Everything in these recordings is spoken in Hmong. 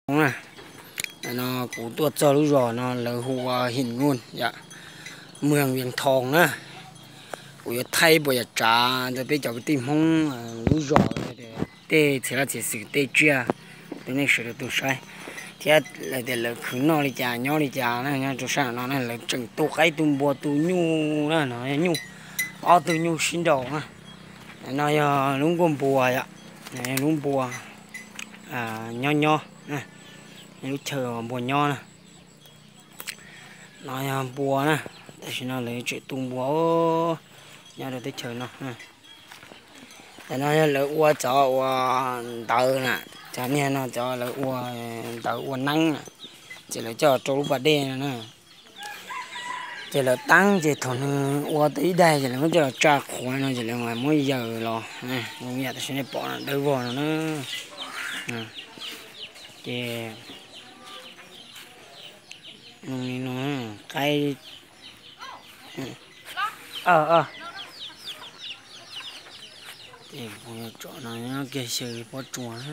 Hmoob na. No kuv tuaj txog lub zos no lawv hu ua Him Nuj yom, Mws Vias Thoo na. Kuv yuav thaij puas yam tsav rau peb cov kwv tij Hmoob lub zos, tej txhia laj txhia xwm, tej tsiaj, rau nej sawv daws tau saib, thiab lawv tias lawv khwv noj li cas nyob li cas na. Nyob rau sab no na lawv tseem tu qaib tu npua tu nyuj na, no yog nyuj, ob tug nyuj sib nraus na. No yog lub nkuaj npua yom, lub npua nyob nyob, lub chaw npua nyob na. No yog npua na, tam sim no lawv tseem tu npua nyob rau teb chaws no. Tam no yog lawv ua cov ua ntawv na, cov niag no cov lawv ua ntawv ua neeb na, ces lawv coj rau lub pas dej no na. Ces lawv teeb ces thaum nws ua tau ib daig ces lawv muab coj los tsa qhuav no ces lawv mam muab yaws los. Yam tam sim nej pom no dawb vog no na. Ces no, qaib, tsom no kiag xyaw pob tsuas,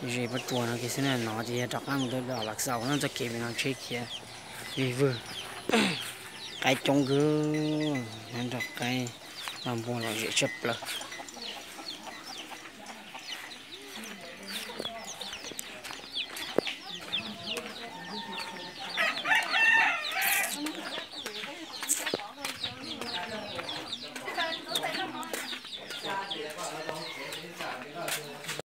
ze pob tsuas no kiag xwb na. No ces yog rov qab mus rau Lav Xaus no, txoj kev pem no tsheb khiav vij vwg, qaib coob kawg, nrog qaib los npua lom zem tshaj plaws.